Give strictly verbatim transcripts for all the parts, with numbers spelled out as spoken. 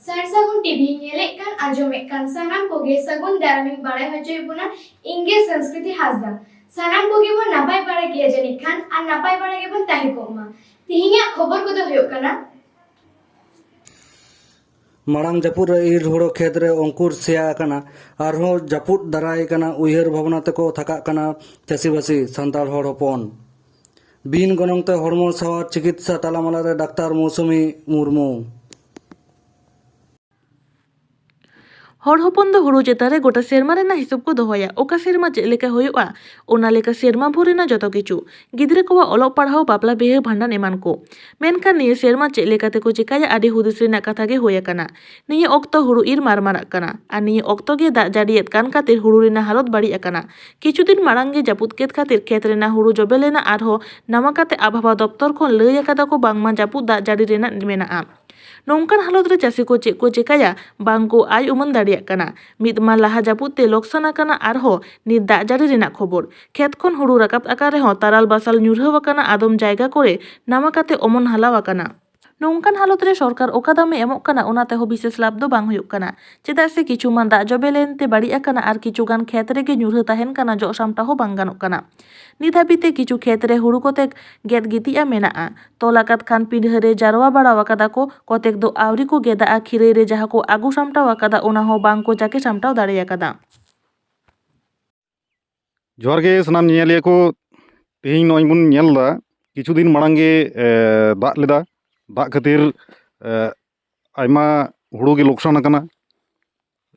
ᱥᱟᱨ ᱥᱟᱹᱜᱩᱱ ᱴᱤᱵᱷᱤ ᱧᱮᱞᱮᱫ ᱠᱟᱱ, ᱟᱸᱡᱚᱢᱮᱫ ᱠᱟᱱ ᱥᱟᱱᱟᱢ ᱠᱚᱜᱮ ᱥᱟᱹᱜᱩᱱ ᱫᱟᱨᱟᱢᱤᱧ ᱵᱟᱲᱟᱭ ᱦᱚᱪᱚᱭᱮᱫ ᱵᱚᱱᱟ᱾ ᱤᱧ ᱜᱮ ᱥᱚᱝᱥᱠᱨᱤᱛᱤ ᱦᱟᱸᱥᱫᱟ᱾ ᱥᱟᱱᱟᱢ ᱠᱚᱜᱮ ᱵᱚᱱ ᱱᱟᱯᱟᱭ ᱵᱟᱲᱟ ᱜᱮᱭᱟ ᱡᱟᱹᱱᱤᱡ ᱠᱷᱟᱱ, ᱟᱨ ᱱᱟᱯᱟᱭ ᱵᱟᱲᱟ ᱜᱮᱵᱚᱱ ᱛᱟᱦᱮᱸ ᱠᱚᱜ ᱢᱟ᱾ ᱛᱮᱦᱮᱧᱟᱜ ᱠᱷᱚᱵᱚᱨ ᱠᱚᱫᱚ ᱦᱩᱭᱩᱜ ᱠᱟᱱᱟ, ᱢᱟᱲᱟᱝ ᱡᱟᱹᱯᱩᱫ ᱨᱮ ᱤᱨ ᱦᱳᱲᱳ ᱠᱷᱮᱛ ᱨᱮ ᱚᱝᱠᱩᱨ ᱥᱮᱭᱟ ᱟᱠᱟᱱᱟ, ᱟᱨᱦᱚᱸ ᱡᱟᱹᱯᱩᱫ ᱫᱟᱨᱟᱭ ᱠᱟᱱᱟ, ᱩᱭᱦᱟᱹᱨ ᱵᱷᱟᱵᱽᱱᱟ ᱛᱮᱠᱚ ᱛᱷᱟᱠᱟᱜ ᱠᱟᱱᱟ ᱪᱟᱹᱥᱤᱵᱟᱹᱥᱤ ᱥᱟᱱᱛᱟᱲ ᱦᱚᱲ ᱦᱚᱯᱚᱱ᱾ ᱵᱤᱱ ᱜᱚᱱᱚᱝ ᱛᱮ ᱦᱚᱲᱢᱚ ᱥᱟᱶᱟᱨ ᱪᱤᱠᱤᱛᱥᱟ ᱛᱟᱞᱟᱢᱟᱞᱟ ᱨᱮ ᱰᱟᱠᱛᱟᱨ ᱢᱳᱣᱥᱩᱢᱤ ᱢᱩᱨᱢᱩ᱾ ᱦᱚᱲ ᱦᱚᱯᱚᱱ ᱫᱚ ᱦᱩᱲᱩ ᱪᱮᱛᱟᱱ ᱨᱮ ᱜᱚᱴᱟ ᱥᱮᱨᱢᱟ ᱨᱮᱱᱟᱜ ᱦᱤᱥᱟᱹᱵ ᱠᱚ ᱫᱚᱦᱚᱭᱟ, ᱚᱠᱟ ᱥᱮᱨᱢᱟ ᱪᱮᱫ ᱞᱮᱠᱟ ᱦᱩᱭᱩᱜᱼᱟ, ᱚᱱᱟ ᱞᱮᱠᱟ ᱥᱮᱨᱢᱟ ᱵᱷᱳᱨ ᱨᱮᱱᱟᱜ ᱡᱚᱛᱚ ᱠᱤᱪᱷᱩ᱾ ᱜᱤᱫᱽᱨᱟᱹ ᱠᱚᱣᱟᱜ ᱚᱞᱚᱜ ᱯᱟᱲᱦᱟᱣ, ᱵᱟᱯᱞᱟ ᱵᱤᱦᱟᱹ ᱵᱷᱟᱸᱰᱟᱱ ᱮᱢᱟᱱ ᱠᱚ᱾ ᱢᱮᱱᱠᱷᱟᱱ ᱱᱤᱭᱟᱹ ᱥᱮᱨᱢᱟ ᱪᱮᱫ ᱞᱮᱠᱟ ᱛᱮᱠᱚ ᱪᱮᱠᱟᱭᱟ, ᱟᱹᱰᱤ ᱦᱩᱫᱤᱥ ᱨᱮᱱᱟᱜ ᱠᱟᱛᱷᱟ ᱜᱮ ᱦᱩᱭ ᱟᱠᱟᱱᱟ᱾ ᱱᱤᱭᱟᱹ ᱚᱠᱛᱚ ᱦᱩᱲᱩ ᱤᱨ ᱢᱟᱨᱢᱟᱨᱟᱜ ᱠᱟᱱᱟ, ᱟᱨ ᱱᱤᱭᱟᱹ ᱚᱠᱛᱚ ᱜᱮ ᱫᱟᱜ ᱡᱟᱹᱲᱤᱭᱮᱫ ᱠᱟᱱ ᱠᱷᱟᱹᱛᱤᱨ ᱦᱩᱲᱩ ᱨᱮᱱᱟᱜ ᱦᱟᱞᱚᱛ ᱵᱟᱹᱲᱤᱡ ᱟᱠᱟᱱᱟ᱾ ᱠᱤᱪᱷᱩ ᱫᱤᱱ ᱢᱟᱲᱟᱝ ᱜᱮ ᱡᱟᱹᱯᱩᱫ ᱠᱮᱫ ᱠᱷᱟᱹᱛᱤᱨ ᱠᱷᱮᱛ ᱨᱮᱱᱟᱜ ᱦᱩᱲᱩ ᱡᱚᱵᱮ ᱞᱮᱱᱟ, ᱟᱨᱦᱚᱸ ᱱᱟᱣᱟ ᱠᱟᱛᱮ ᱟᱵᱚᱦᱟᱣᱟ ᱫᱚᱯᱛᱚᱨ ᱠᱷᱚᱱ ᱞᱟᱹᱭ ᱟᱠᱟᱫᱟ ᱠᱚ ᱵᱟᱝᱢᱟ ᱡᱟᱹᱯᱩᱫ ᱫᱟᱜ ᱡᱟᱹᱲᱤ ᱨᱮᱱᱟᱜ ᱢᱮᱱᱟᱜᱼᱟ᱾ ᱱᱚᱝᱠᱟᱱ ᱦᱟᱞᱚᱛ ᱨᱮ ᱪᱟᱹᱥᱤ ᱠᱚ ᱪᱮᱫ ᱠᱚ ᱪᱮᱠᱟᱭᱟ, ᱵᱟᱝ ᱠᱚ ᱟᱭ ᱩᱢᱟᱹᱱ ᱫᱟᱲᱮᱭᱟᱜ ᱠᱟᱱᱟ᱾ ᱢᱤᱫ ᱢᱟ ᱞᱟᱦᱟ ᱡᱟᱹᱯᱩᱫ ᱛᱮ ᱞᱚᱠᱥᱟᱱ ᱟᱠᱟᱱᱟ, ᱟᱨᱦᱚᱸ ᱱᱤᱛ ᱫᱟᱜ ᱡᱟᱹᱲᱤ ᱨᱮᱱᱟᱜ ᱠᱷᱚᱵᱚᱨ᱾ ᱠᱷᱮᱛ ᱠᱷᱚᱱ ᱦᱩᱲᱩ ᱨᱟᱠᱟᱵ ᱟᱠᱟᱱ ᱨᱮᱦᱚᱸ ᱛᱟᱨᱟᱞ ᱵᱟᱥᱟᱞ ᱧᱩᱨᱦᱟᱹᱣ ᱟᱠᱟᱱᱟ, ᱟᱫᱚᱢ ᱡᱟᱭᱜᱟ ᱠᱚᱨᱮ ᱱᱟᱣᱟ ᱠᱟᱛᱮ ᱚᱢᱚᱱ ᱦᱟᱞᱟᱣ ᱟᱠᱟᱱᱟ᱾ ᱱᱚᱝᱠᱟᱱ ᱦᱟᱞᱚᱛ ᱨᱮ ᱥᱚᱨᱠᱟᱨ ᱚᱠᱟ ᱫᱟᱢᱮ ᱮᱢᱚᱜ ᱠᱟᱱᱟ, ᱚᱱᱟ ᱛᱮᱦᱚᱸ ᱵᱤᱥᱮᱥ ᱞᱟᱵᱷ ᱫᱚ ᱵᱟᱝ ᱦᱩᱭᱩᱜ ᱠᱟᱱᱟ᱾ ᱪᱮᱫᱟᱜ ᱥᱮ ᱠᱤᱪᱷᱩ ᱢᱟ ᱫᱟᱜ ᱡᱚᱵᱮ ᱞᱮᱱᱛᱮ ᱵᱟᱹᱲᱤᱡ ᱟᱠᱟᱱᱟ, ᱟᱨ ᱠᱤᱪᱷᱩ ᱜᱟᱱ ᱠᱷᱮᱛ ᱨᱮᱜᱮ ᱧᱩᱨᱦᱟᱹ ᱛᱟᱦᱮᱱ ᱠᱟᱱᱟ, ᱡᱚᱜ ᱥᱟᱢᱴᱟᱣ ᱦᱚᱸ ᱵᱟᱝ ᱜᱟᱱᱚᱜ ᱠᱟᱱᱟ᱾ ᱱᱤᱛ ᱦᱟᱹᱵᱤᱡ ᱛᱮ ᱠᱤᱪᱷᱩ ᱠᱷᱮᱛ ᱨᱮ ᱦᱩᱲᱩ ᱠᱚᱛᱮ ᱜᱮᱫ ᱜᱤᱛᱤᱡᱼᱟ ᱢᱮᱱᱟᱜᱼᱟ᱾ ᱛᱚᱞ ᱟᱠᱟᱫ ᱠᱷᱟᱱ ᱯᱤᱰᱷᱟᱹ ᱨᱮ ᱡᱟᱨᱣᱟ ᱵᱟᱲᱟ ᱟᱠᱟᱫᱟ ᱠᱚ, ᱠᱚᱛᱮᱠ ᱫᱚ ᱟᱹᱣᱨᱤ ᱠᱚ ᱜᱮᱫᱟᱜᱼᱟ, ᱠᱷᱤᱨᱟᱹᱭ ᱨᱮ ᱡᱟᱦᱟᱸ ᱠᱚ ᱟᱹᱜᱩ ᱥᱟᱢᱴᱟᱣ ᱟᱠᱟᱫᱟ, ᱚᱱᱟ ᱦᱚᱸ ᱵᱟᱝ ᱠᱚ ᱡᱟᱠᱮ ᱥᱟᱢᱴᱟᱣ ᱫᱟᱲᱮ ᱟᱠᱟᱫᱟ᱾ ᱡᱚᱦᱟᱨ ᱜᱮ ᱥᱟᱱᱟᱢ ᱧᱮᱧᱮᱞᱤᱭᱟᱹ ᱠᱚ, ᱛᱮᱦᱮᱧ ᱱᱚᱜᱼᱚᱭ ᱵᱚᱱ ᱧᱮᱞ ᱮᱫᱟ, ᱠᱤᱪᱷᱩ ᱫᱤᱱ ᱢᱟᱲᱟᱝ ᱜᱮ, ᱮ, ᱫᱟᱜ ᱞᱮᱫᱟ᱾ ᱫᱟᱜ ᱠᱷᱟᱹᱛᱤᱨ, ᱮ, ᱟᱭᱢᱟ ᱦᱩᱲᱩ ᱜᱮ ᱞᱚᱠᱥᱟᱱ ᱟᱠᱟᱱᱟ᱾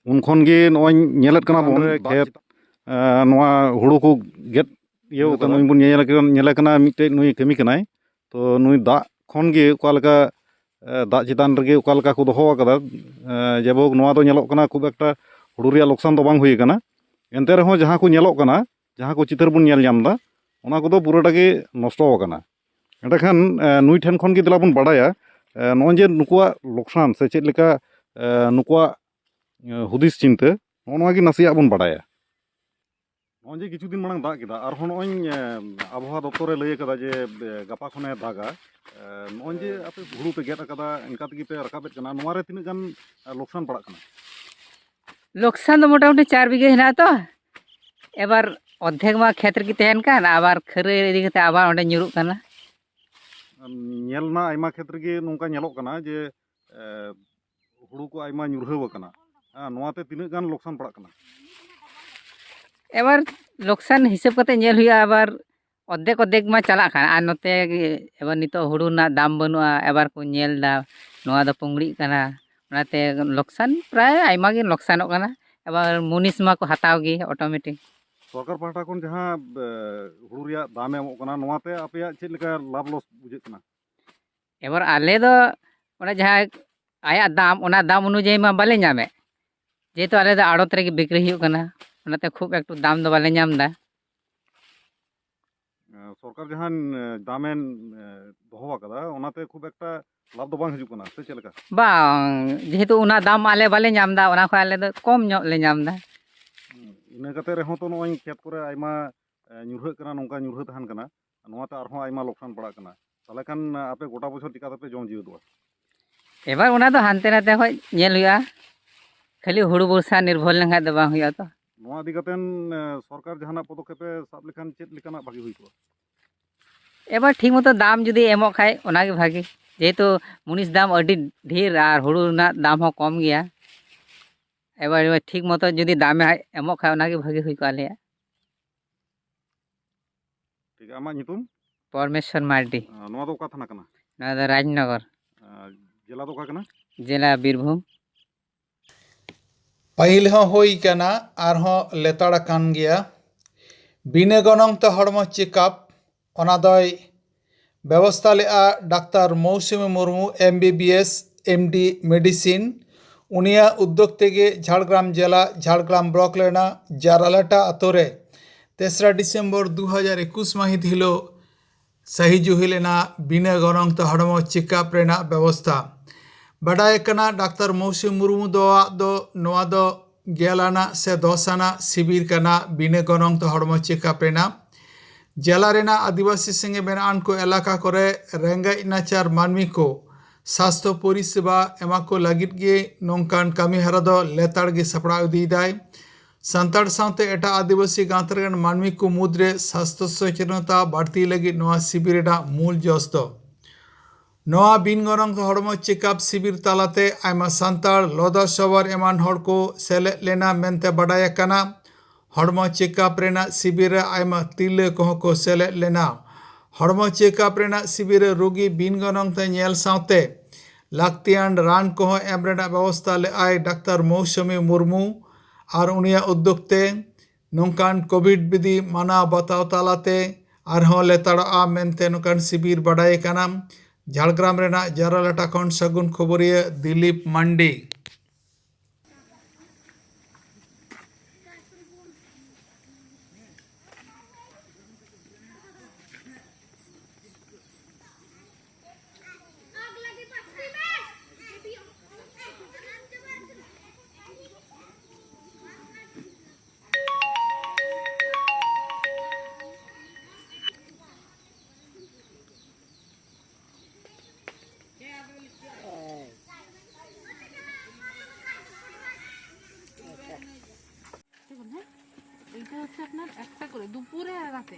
ᱩᱱ ᱠᱷᱚᱱ ᱜᱮ ᱱᱚᱜᱼᱚᱭ ᱧᱮᱞᱮᱫ ᱠᱟᱱᱟ ᱵᱚᱱ ᱠᱷᱮᱛ, ᱮ, ᱱᱚᱣᱟ ᱦᱩᱲᱩ ᱠᱚ ᱜᱮᱫ ᱤᱭᱟᱹ ᱠᱟᱛᱮ ᱱᱚᱜᱼᱚᱭ ᱵᱚᱱ ᱧᱮᱞ, ᱧᱮᱞᱮ ᱠᱟᱱᱟ ᱢᱤᱫᱴᱮᱡ ᱱᱩᱭ ᱠᱟᱹᱢᱤ ᱠᱟᱱᱟᱭ᱾ ᱛᱚ ᱱᱩᱭ ᱫᱟᱜ ᱠᱷᱚᱱ ᱜᱮ ᱚᱠᱟ ᱞᱮᱠᱟ, ᱮ, ᱫᱟᱜ ᱪᱮᱛᱟᱱ ᱨᱮᱜᱮ ᱚᱠᱟ ᱞᱮᱠᱟ ᱠᱚ ᱫᱚᱦᱚ ᱟᱠᱟᱫᱟ, ᱮ, ᱡᱟᱭᱦᱳᱠ, ᱱᱚᱣᱟ ᱫᱚ ᱧᱮᱞᱚᱜ ᱠᱟᱱᱟ ᱠᱷᱩᱵ ᱮᱠᱴᱟ ᱦᱩᱲᱩ ᱨᱮᱭᱟᱜ ᱞᱚᱠᱥᱟᱱ ᱫᱚ ᱵᱟᱝ ᱦᱩᱭ ᱟᱠᱟᱱᱟ᱾ ᱮᱱᱛᱮ ᱨᱮᱦᱚᱸ ᱡᱟᱦᱟᱸ ᱠᱚ ᱧᱮᱞᱚᱜ ᱠᱟᱱᱟ, ᱡᱟᱦᱟᱸ ᱠᱚ ᱪᱤᱛᱟᱹᱨ ᱵᱚᱱ ᱧᱮᱞ ᱧᱟᱢ ᱮᱫᱟ, ᱚᱱᱟ ᱠᱚᱫᱚ ᱯᱩᱨᱟᱹᱴᱟ ᱜᱮ ᱱᱚᱥᱴᱚ ᱟᱠᱟᱱᱟ᱾ ᱮᱸᱰᱮᱠᱷᱟᱱ, ᱮ, ᱱᱩᱭ ᱴᱷᱮᱱ ᱠᱷᱚᱱ ᱜᱮ ᱫᱮᱞᱟ ᱵᱚᱱ ᱵᱟᱰᱟᱭᱟ, ᱮ, ᱱᱚᱜᱼᱚᱭ ᱡᱮ ᱱᱩᱠᱩᱣᱟᱜ ᱞᱚᱠᱥᱟᱱ ᱥᱮ ᱪᱮᱫ ᱞᱮᱠᱟ, ᱮ, ᱱᱩᱠᱩᱣᱟᱜ, ᱮ, ᱦᱩᱫᱤᱥ ᱪᱤᱱᱛᱟᱹ, ᱱᱚᱜᱼᱚ ᱱᱚᱣᱟ ᱜᱮ ᱱᱟᱥᱮᱭᱟᱜ ᱵᱚᱱ ᱵᱟᱰᱟᱭᱟ᱾ ᱱᱚᱜᱼᱚᱭ ᱡᱮ ᱠᱤᱪᱷᱩ ᱫᱤᱱ ᱢᱟᱲᱟᱝ ᱫᱟᱜ ᱠᱮᱫᱟ, ᱟᱨᱦᱚᱸ ᱱᱚᱜᱼᱚᱭ, ᱮ, ᱟᱵᱚᱦᱟᱣᱟ ᱫᱚᱯᱛᱚᱨᱮ ᱞᱟᱹᱭ ᱟᱠᱟᱫᱟ ᱡᱮ, ᱮ, ᱜᱟᱯᱟ ᱠᱷᱚᱱᱮ ᱫᱟᱜᱟ᱾ ᱮ, ᱱᱚᱜᱼᱚᱭ ᱡᱮ ᱟᱯᱮ ᱦᱩᱲᱩ ᱯᱮ ᱜᱮᱫ ᱟᱠᱟᱫᱟ, ᱤᱱᱠᱟ ᱛᱮᱜᱮ ᱯᱮ ᱨᱟᱠᱟᱵᱮᱫ ᱠᱟᱱᱟ, ᱱᱚᱣᱟ ᱨᱮ ᱛᱤᱱᱟᱹᱜ ᱜᱟᱱ, ᱮ, ᱞᱚᱠᱥᱟᱱ ᱯᱟᱲᱟᱜ ᱠᱟᱱᱟ? ᱞᱚᱠᱥᱟᱱ ᱫᱚ ᱢᱚᱴᱟᱢᱩᱴᱤ ᱪᱟᱨ ᱵᱤᱜᱷᱟᱹ ᱦᱮᱱᱟᱜᱼᱟ ᱛᱚ, ᱮᱵᱟᱨ ᱚᱨᱫᱷᱮᱠ ᱢᱟ ᱠᱷᱮᱛ ᱨᱮᱜᱮ ᱛᱟᱦᱮᱱ ᱠᱟᱱ, ᱟᱵᱟᱨ ᱠᱷᱟᱹᱨᱟᱹᱭ ᱤᱫᱤ ᱠᱟᱛᱮ ᱟᱵᱟᱨ ᱚᱸᱰᱮ ᱧᱩᱨᱩᱜ ᱠᱟᱱᱟ᱾ ᱧᱮᱞ ᱢᱟ ᱟᱭᱢᱟ ᱠᱷᱮᱛ ᱨᱮᱜᱮ ᱱᱚᱝᱠᱟ ᱧᱮᱞᱚᱜ ᱠᱟᱱᱟ ᱡᱮ, ᱮ, ᱦᱩᱲᱩ ᱠᱚ ᱟᱭᱢᱟ ᱧᱩᱨᱦᱟᱹᱣ ᱟᱠᱟᱱᱟ᱾ ᱦᱮᱸ, ᱱᱚᱣᱟᱛᱮ ᱛᱤᱱᱟᱹᱜ ᱜᱟᱱ ᱞᱚᱠᱥᱟᱱ ᱯᱟᱲᱟᱜ ᱠᱟᱱᱟ? ᱮᱵᱟᱨ ᱞᱚᱠᱥᱟᱱ ᱦᱤᱥᱟᱹᱵ ᱠᱟᱛᱮ ᱧᱮᱞ ᱦᱩᱭᱩᱜᱼᱟ, ᱟᱵᱟᱨ ᱚᱨᱫᱷᱮᱠ ᱚᱨᱫᱷᱮᱠ ᱢᱟ ᱪᱟᱞᱟᱜ ᱠᱟᱱ, ᱟᱨ ᱱᱚᱛᱮ ᱮᱵᱟᱨ ᱱᱤᱛᱚᱜ ᱦᱩᱲᱩ ᱨᱮᱱᱟᱜ ᱫᱟᱢ ᱵᱟᱹᱱᱩᱜᱼᱟ, ᱮᱵᱟᱨ ᱠᱚ ᱧᱮᱞ ᱮᱫᱟ ᱱᱚᱣᱟ ᱫᱚ ᱯᱩᱝᱲᱤᱜ ᱠᱟᱱᱟ, ᱚᱱᱟᱛᱮ ᱞᱚᱠᱥᱟᱱ ᱯᱨᱟᱭ ᱟᱭᱢᱟ ᱜᱮ ᱞᱚᱠᱥᱟᱱᱚᱜ ᱠᱟᱱᱟ᱾ ᱮᱵᱟᱨ ᱢᱩᱱᱤᱥ ᱢᱟᱠᱚ ᱦᱟᱛᱟᱣ ᱜᱮ ᱚᱴᱳᱢᱮᱴᱤᱠ᱾ ᱥᱚᱨᱠᱟᱨ ᱯᱟᱦᱴᱟ ᱠᱷᱚᱱ ᱡᱟᱦᱟᱸ, ᱮ, ᱦᱩᱲᱩ ᱨᱮᱭᱟᱜ ᱫᱟᱢᱮ ᱮᱢᱚᱜ ᱠᱟᱱᱟ, ᱱᱚᱣᱟᱛᱮ ᱟᱯᱮᱭᱟᱜ ᱪᱮᱫ ᱞᱮᱠᱟ ᱞᱟᱵᱷ ᱞᱚᱥ ᱵᱩᱡᱷᱟᱹᱜ ᱠᱟᱱᱟ? ᱮᱵᱟᱨ ᱟᱞᱮ ᱫᱚ ᱚᱱᱟ ᱡᱟᱦᱟᱸ ᱟᱭᱟᱜ ᱫᱟᱢ, ᱚᱱᱟ ᱫᱟᱢ ᱚᱱᱩᱡᱟᱭᱤ ᱢᱟ ᱵᱟᱞᱮ ᱧᱟᱢᱮᱫ, ᱡᱮᱦᱮᱛᱩ ᱟᱞᱮ ᱫᱚ ᱟᱲᱚᱛ ᱨᱮᱜᱮ ᱵᱤᱠᱨᱤ ᱦᱩᱭᱩᱜ ᱠᱟᱱᱟ, ᱚᱱᱟᱛᱮ ᱠᱷᱩᱵ ᱮᱠᱴᱩ ᱫᱟᱢ ᱫᱚ ᱵᱟᱞᱮ ᱧᱟᱢ ᱮᱫᱟ᱾ ᱮ, ᱥᱚᱨᱠᱟᱨ ᱡᱟᱦᱟᱸ, ᱮ, ᱫᱟᱢᱮ, ᱮ, ᱫᱚᱦᱚ ᱟᱠᱟᱫᱟ, ᱚᱱᱟᱛᱮ ᱠᱷᱩᱵ ᱮᱠᱴᱟ ᱞᱟᱵᱷ ᱫᱚ ᱵᱟᱝ ᱦᱤᱡᱩᱜ ᱠᱟᱱᱟ, ᱥᱮ ᱪᱮᱫ ᱞᱮᱠᱟ? ᱵᱟᱝ, ᱡᱮᱦᱮᱛᱩ ᱚᱱᱟ ᱫᱟᱢ ᱟᱞᱮ ᱵᱟᱞᱮ ᱧᱟᱢ ᱮᱫᱟ, ᱚᱱᱟ ᱠᱷᱚᱱ ᱟᱞᱮ ᱫᱚ ᱠᱚᱢ ᱧᱚᱜ ᱞᱮ ᱧᱟᱢ ᱮᱫᱟ᱾ ᱤᱱᱟᱹ ᱠᱟᱛᱮ ᱨᱮᱦᱚᱸ ᱛᱚ ᱱᱚᱜᱼᱚᱭ ᱠᱷᱮᱛ ᱠᱚᱨᱮ ᱟᱭᱢᱟ, ᱮ, ᱧᱩᱨᱦᱟᱹᱜ ᱠᱟᱱᱟ, ᱱᱚᱝᱠᱟ ᱧᱩᱨᱦᱟᱹ ᱛᱟᱦᱮᱱ ᱠᱟᱱᱟ, ᱱᱚᱣᱟᱛᱮ ᱟᱨᱦᱚᱸ ᱟᱭᱢᱟ ᱞᱚᱠᱥᱟᱱ ᱯᱟᱲᱟᱜ ᱠᱟᱱᱟ᱾ ᱛᱟᱦᱚᱞᱮ ᱠᱷᱟᱱ, ᱮ, ᱟᱯᱮ ᱜᱚᱴᱟ ᱵᱚᱪᱷᱚᱨ ᱪᱤᱠᱟ ᱛᱮᱯᱮ ᱡᱚᱢ ᱡᱤᱣᱮᱫᱚᱜᱼᱟ? ᱮᱵᱟᱨ ᱚᱱᱟ ᱫᱚ ᱦᱟᱱᱛᱮ ᱱᱟᱛᱮ ᱠᱷᱚᱱ ᱧᱮᱞ ᱦᱩᱭᱩᱜᱼᱟ, ᱠᱷᱟᱹᱞᱤ ᱦᱩᱲᱩ ᱵᱷᱚᱨᱥᱟ ᱱᱤᱨᱵᱷᱚᱨ ᱞᱮᱱᱠᱷᱟᱱ ᱫᱚ ᱵᱟᱝ ᱦᱩᱭᱩᱜᱼᱟ ᱛᱚ᱾ ᱱᱚᱣᱟ ᱤᱫᱤ ᱠᱟᱛᱮ, ᱮ, ᱥᱚᱨᱠᱟᱨ ᱡᱟᱦᱟᱱᱟᱜ ᱯᱚᱫᱚᱠᱷᱮᱯᱮ ᱥᱟᱵ ᱞᱮᱠᱷᱟᱱ ᱪᱮᱫ ᱞᱮᱠᱟᱱᱟᱜ ᱵᱷᱟᱜᱤ ᱦᱩᱭ ᱠᱚᱜᱼᱟ? ᱮᱵᱟᱨ ᱴᱷᱤᱠ ᱢᱚᱛᱚ ᱫᱟᱢ ᱡᱩᱫᱤ ᱮᱢᱚᱜ ᱠᱷᱟᱡ ᱚᱱᱟᱜᱮ ᱵᱷᱟᱜᱤ, ᱡᱮᱦᱮᱛᱩ ᱢᱩᱱᱤᱥ ᱫᱟᱢ ᱟᱹᱰᱤ ᱰᱷᱮᱨ ᱟᱨ ᱦᱩᱲᱩ ᱨᱮᱱᱟᱜ ᱫᱟᱢ ᱦᱚᱸ ᱠᱚᱢ ᱜᱮᱭᱟ᱾ ᱮᱵᱟᱨ, ᱮᱵᱟᱨ ᱴᱷᱤᱠ ᱢᱚᱛᱚ ᱡᱩᱫᱤ ᱫᱟᱢᱮ ᱮᱢᱚᱜ ᱠᱷᱟᱡ ᱚᱱᱟᱜᱮ ᱵᱷᱟᱜᱤ ᱦᱩᱭ ᱠᱚᱜᱼᱟ ᱟᱞᱮᱭᱟᱜ᱾ ᱴᱷᱤᱠ, ᱟᱢᱟᱜ ᱧᱩᱛᱩᱢ? ᱯᱚᱨᱢᱮᱥᱣᱚᱨ ᱢᱟᱨᱰᱤ᱾ ᱟᱸ, ᱱᱚᱣᱟ ᱫᱚ ᱚᱠᱟ ᱛᱷᱟᱱᱟ ᱠᱟᱱᱟ? ᱱᱚᱣᱟ ᱫᱚ ᱨᱟᱡᱽᱱᱚᱜᱚᱨ᱾ ᱟᱸ, ᱡᱮᱞᱟ ᱫᱚ ᱚᱠᱟ ᱠᱟᱱᱟ? ᱡᱮᱞᱟ ᱵᱤᱨᱵᱷᱩᱢ᱾ ᱯᱟᱹᱦᱤᱞ ᱦᱚᱸ ᱦᱩᱭ ᱠᱟᱱᱟ, ᱟᱨᱦᱚᱸ ᱞᱮᱛᱟᱲ ᱟᱠᱟᱱ ᱜᱮᱭᱟ᱾ ᱵᱤᱱᱟᱹ ᱜᱚᱱᱚᱝ ᱛᱮ ᱦᱚᱲᱢᱚ ᱪᱮᱠᱟᱯ, ᱚᱱᱟ ᱫᱚᱭ ᱵᱮᱵᱚᱥᱛᱟ ᱞᱮᱫᱼᱟ doctor Mousumi Murmu, M B B S, M D, medicine. ᱩᱱᱤᱭᱟᱜ ᱩᱫᱽᱫᱳᱜᱽ ᱛᱮᱜᱮ ᱡᱷᱟᱲᱜᱨᱟᱢ ᱡᱮᱞᱟ, ᱡᱷᱟᱲᱜᱨᱟᱢ ᱵᱞᱚᱠ ᱨᱮᱱᱟᱜ ᱡᱟᱨᱟᱞᱟᱴᱟ ᱟᱛᱳ ᱨᱮ ᱛᱮᱥᱨᱟ ᱰᱤᱥᱮᱢᱵᱚᱨ ᱫᱩ ᱦᱟᱡᱟᱨ ᱮᱠᱩᱥ ᱢᱟᱹᱦᱤᱛ ᱦᱤᱞᱳᱜ ᱥᱟᱹᱦᱤ ᱡᱩᱦᱤ ᱞᱮᱱᱟ ᱵᱤᱱᱟᱹ ᱜᱚᱱᱚᱝ ᱛᱮ ᱦᱚᱲᱢᱚ ᱪᱮᱠᱟᱯ ᱨᱮᱱᱟᱜ ᱵᱮᱵᱚᱥᱛᱷᱟ᱾ ᱵᱟᱰᱟᱭ ᱠᱟᱱᱟ, ᱰᱟᱠᱛᱟᱨ ᱢᱳᱣᱥᱩᱢᱤ ᱢᱩᱨᱢᱩ ᱫᱚᱣᱟᱜ ᱫᱚ ᱱᱚᱣᱟ ᱫᱚ ᱜᱮᱞ ᱟᱱᱟᱜ ᱥᱮ ᱫᱚᱥ ᱟᱱᱟᱜ ᱥᱤᱵᱤᱨ ᱠᱟᱱᱟ ᱵᱤᱱᱟᱹ ᱜᱚᱱᱚᱝ ᱛᱮ ᱦᱚᱲᱢᱚ ᱪᱮᱠᱟᱯ ᱨᱮᱱᱟᱜ᱾ ᱡᱮᱞᱟ ᱨᱮᱱᱟᱜ ᱟᱹᱫᱤᱵᱟᱹᱥᱤ ᱥᱮᱸᱜᱮ ᱢᱮᱱᱟᱜ ᱟᱱ ᱠᱚ ᱮᱞᱟᱠᱟ ᱠᱚᱨᱮ ᱨᱮᱸᱜᱮᱡ ᱱᱟᱪᱟᱨ ᱢᱟᱹᱱᱢᱤ ᱠᱚ ᱥᱟᱥᱛᱷᱚ ᱯᱚᱨᱤᱥᱮᱵᱟ ᱮᱢᱟ ᱠᱚ ᱞᱟᱹᱜᱤᱫ ᱜᱮ ᱱᱚᱝᱠᱟᱱ ᱠᱟᱹᱢᱤ ᱦᱚᱨᱟ ᱫᱚ ᱞᱮᱛᱟᱲ ᱜᱮ ᱥᱟᱯᱲᱟᱣ ᱤᱫᱤᱭᱮᱫᱟᱭ᱾ ᱥᱟᱱᱛᱟᱲ ᱥᱟᱶᱛᱮ ᱮᱴᱟᱜ ᱟᱹᱫᱤᱵᱟᱹᱥᱤ ᱜᱟᱶᱛᱟ ᱨᱮᱱ ᱢᱟᱹᱱᱢᱤ ᱠᱚ ᱢᱩᱫᱽᱨᱮ ᱥᱟᱥᱛᱷᱚ ᱥᱚᱪᱮᱛᱚᱱᱚᱛᱟ ᱵᱟᱹᱲᱛᱤ ᱞᱟᱹᱜᱤᱫ ᱱᱚᱣᱟ ᱥᱤᱵᱤᱨ ᱨᱮᱱᱟᱜ ᱢᱩᱞ ᱡᱚᱥ ᱫᱚ᱾ ᱱᱚᱣᱟ ᱵᱤᱱ ᱜᱚᱱᱚᱝ ᱦᱚᱲᱢᱚ ᱪᱮᱠᱟᱯ ᱥᱤᱵᱤᱨ ᱛᱟᱞᱟᱛᱮ ᱟᱭᱢᱟ ᱥᱟᱱᱛᱟᱲ, ᱞᱚᱫᱟ ᱥᱚᱵᱚᱨ ᱮᱢᱟᱱ ᱦᱚᱲ ᱠᱚ ᱥᱮᱞᱮᱫ ᱞᱮᱱᱟ ᱢᱮᱱᱛᱮ ᱵᱟᱰᱟᱭ ᱟᱠᱟᱱᱟ᱾ ᱦᱚᱲᱢᱚ ᱪᱮᱠᱟᱯ ᱨᱮᱱᱟᱜ ᱥᱤᱵᱤᱨ ᱨᱮ ᱟᱭᱢᱟ ᱛᱤᱨᱞᱟᱹ ᱠᱚᱦᱚᱸ ᱠᱚ ᱥᱮᱞᱮᱫ ᱞᱮᱱᱟ᱾ ᱦᱚᱲᱢᱚ ᱪᱮᱠᱟᱯ ᱨᱮᱱᱟᱜ ᱥᱤᱵᱤᱨ ᱨᱮ ᱨᱳᱜᱤ ᱵᱤᱱ ᱜᱚᱱᱚᱝ ᱛᱮ ᱧᱮᱞ ᱥᱟᱶᱛᱮ ᱞᱟᱹᱠᱛᱤᱭᱟᱱ ᱨᱟᱱ ᱠᱚᱦᱚᱸ ᱮᱢ ᱨᱮᱱᱟᱜ ᱵᱮᱵᱚᱥᱛᱷᱟ ᱞᱮᱫᱼᱟᱭ ᱰᱟᱠᱛᱟᱨ ᱢᱳᱣᱥᱩᱢᱤ ᱢᱩᱨᱢᱩ᱾ ᱟᱨ ᱩᱱᱤᱭᱟᱜ ᱩᱫᱽᱫᱳᱜᱽ ᱛᱮ ᱱᱚᱝᱠᱟᱱ ᱠᱳᱵᱷᱤᱰ ᱵᱤᱫᱷᱤ ᱢᱟᱱᱟᱣ ᱵᱟᱛᱟᱣ ᱛᱟᱞᱟᱛᱮ ᱟᱨᱦᱚᱸ ᱞᱮᱛᱟᱲᱚᱜᱼᱟ ᱢᱮᱱᱛᱮ ᱱᱚᱝᱠᱟᱱ ᱥᱤᱵᱤᱨ ᱵᱟᱰᱟᱭ ᱠᱟᱱᱟ᱾ ᱡᱷᱟᱲᱜᱨᱟᱢ ᱨᱮᱱᱟᱜ ᱡᱟᱨᱟᱞᱟᱴᱟ ᱠᱷᱚᱱ ᱥᱟᱹᱜᱩᱱ ᱠᱷᱚᱵᱚᱨᱤᱭᱟᱹ ᱫᱤᱞᱤᱯ ᱢᱟᱱᱰᱤ᱾ দেখুন, হ্যাঁ, এইটা হচ্ছে আপনার একটা করে দুপুরে আর রাতে।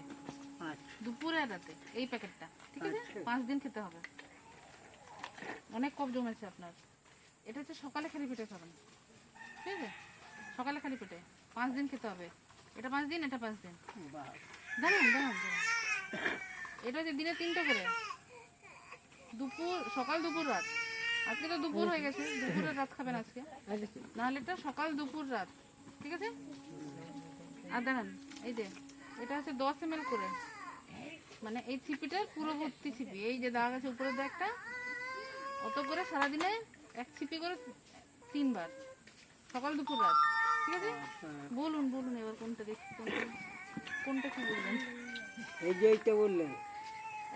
আচ্ছা। দুপুরে আর রাতে এই প্যাকেটটা, ঠিক আছে? আচ্ছা। পাঁচ দিন খেতে হবে। অনেক কফ জমেছে আপনার। এটা হচ্ছে সকালে খালি পেটে খাবেন, ঠিক আছে? সকালে খালি পেটে পাঁচ দিন খেতে হবে। এটা পাঁচ দিন, এটা পাঁচ দিন। বাহ। দাঁড়ান, দাঁড়ান, দাঁড়ান। এটা হচ্ছে দিনে তিনটে করে, দুপুর, সকাল, দুপুর, রাত। আজকে তো দুপুর হয়ে গেছে, দুপুরে রাত খাবেন আজকে। নাহলে এটা সকাল, দুপুর, রাত, ঠিক আছে? আর দাঁড়ান, এই যে এটা হচ্ছে দশ এমএল করে, মানে এই ছিপিটার পুরো ভর্তি ছিপি, এই যে দাগ আছে উপরে দাগটা, অত করে সারাদিনে এক ছিপি করে তিনবার, সকাল, দুপুর, রাত, ঠিক আছে? বলুন, বলুন এবার কোনটা দেখি, কোনটা, কোনটা কি বলবেন? এই যে এইটা বললেন।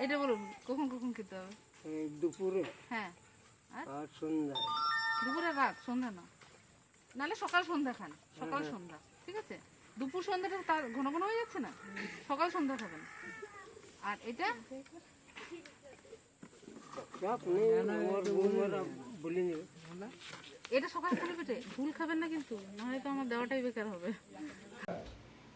এটা বলুন, কখন কখন খেতে হবে? এই দুপুরে। হ্যাঁ। আর? আর সন্ধ্যায়। দুপুরে, রাত, সন্ধ্যা না। নাহলে সকাল সন্ধ্যা খান, সকাল সন্ধ্যা, ঠিক আছে? দুপুর সন্ধ্যাটা তার ঘন ঘন হয়ে যাচ্ছে না? সকাল সন্ধ্যা খাবেন। আর এটা এটা সকাল খালি পেটে ভুল খাবেন না কিন্তু, নাহলে তো আমার দেওয়াটাই বেকার হবে।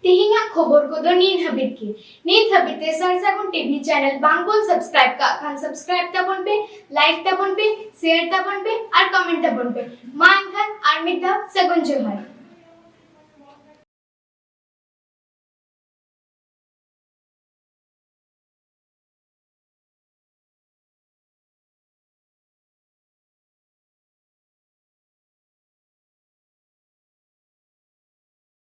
ᱛᱮᱦᱮᱧᱟᱜ ᱠᱷᱚᱵᱚᱨ ᱠᱚᱫᱚ ᱱᱤᱭᱟᱹ ᱦᱟᱹᱵᱤᱡ ᱜᱮ᱾ ᱱᱤᱛ ᱦᱟᱹᱵᱤᱡ ᱛᱮ ᱥᱟᱨ ᱥᱟᱹᱜᱩᱱ ᱴᱤᱵᱷᱤ ᱪᱮᱱᱮᱞ ᱵᱟᱝ ᱵᱚᱱ ᱥᱟᱵᱥᱠᱨᱟᱭᱤᱵ ᱠᱟᱜ ᱠᱷᱟᱱ ᱥᱟᱵᱥᱠᱨᱟᱭᱤᱵ ᱛᱟᱵᱚᱱ ᱯᱮ, ᱞᱟᱭᱤᱠ ᱛᱟᱵᱚᱱ ᱯᱮ, ᱥᱮᱭᱟᱨ ᱛᱟᱵᱚᱱ ᱯᱮ ᱟᱨ ᱠᱚᱢᱮᱱᱴ ᱛᱟᱵᱚᱱ ᱯᱮ᱾ ᱢᱟ ᱮᱱᱠᱷᱟᱱ ᱟᱨ ᱢᱤᱫ ᱫᱷᱟᱣ ᱥᱟᱹᱜᱩᱱ ᱡᱚᱦᱟᱨ᱾